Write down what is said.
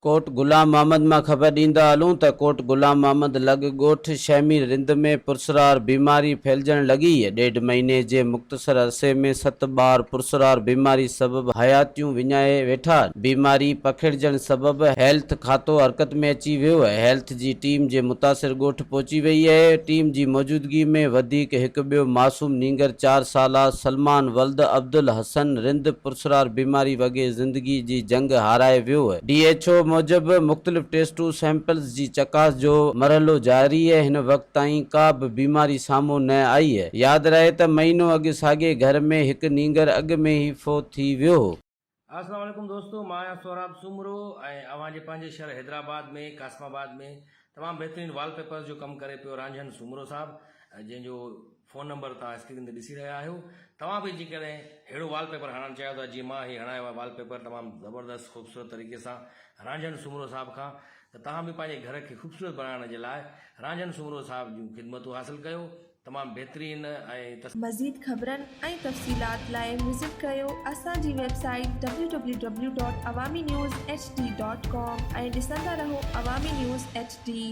ڪوٽ غلام محمد مان خبر ڏيندا هلون ته ڪوٽ غلام محمد لڳ ڳوٺ شهمير رند ۾ پرسرار بيماري ڦهلجڻ لڳي، ڏيڍ مهيني جي مختصر عرصي ۾ ست ٻار پرسرار بيماري سبب حياتيون وڃائي ويٺا، بيماري پکيڙجڻ سبب هيلٿ کاتو حرڪت ۾ اچي ويو، هيلٿ جي ٽيم جي متاثر ڳوٺ پهچي وئي اهي، ٽيم جي موجودگي ۾ وڌيڪ هڪ ٻيو معصوم نينگر چار سالا سلمان ولد عبدالحسن رند پرسرار بيماري وڳي زندگي جي جنگ هارائي ويو. ڊي ايڇ او موجب مختلف ٽيسٽون سيمپلز جي چڪاس جو مرحلو جاري اهي هن وقت تائين ڪا به بيماري سامهون نه آئي اهي. ياد رهي ته مهينو اڳ ساڳئي گهر ۾ هڪ نينگر اڳ ۾ ئي فوت ٿي ويو هو. السلام عليڪم دوستو مان آهيان سهراب سومرو ۽ اوهان جي پنهنجي شهر حيدرآباد ۾ قاسم آباد ۾ تمام بهترين وال پيپرز جو ڪم ڪري پيو رانجهن سومرو صاحب جنهن جو فون نمبر توهان اسڪرين تي ڏسي رهيا آهيو توهان به جيڪڏهن ههڙو وال پيپر هڻائڻ چاهيو ٿا جيئن مان هي هڻايو آهي وال پيپر تمام زبردست خوبصورت طريقي سان رانجهن سومرو صاحب کان ته توهان به پنهنجي گهر کي خوبصورت بڻائڻ جي لاء رانجهن سومرو صاحب جون خدمتون حاصل ڪيو تمام بهترين ۽. مزيد خبرن ۽ تفصيلات لاء وزٽ ڪريو اسان جي website W W W dot Awami news H D dot com ۽ ڏسندا رهو عوامي نيوز ايڇ ڊي.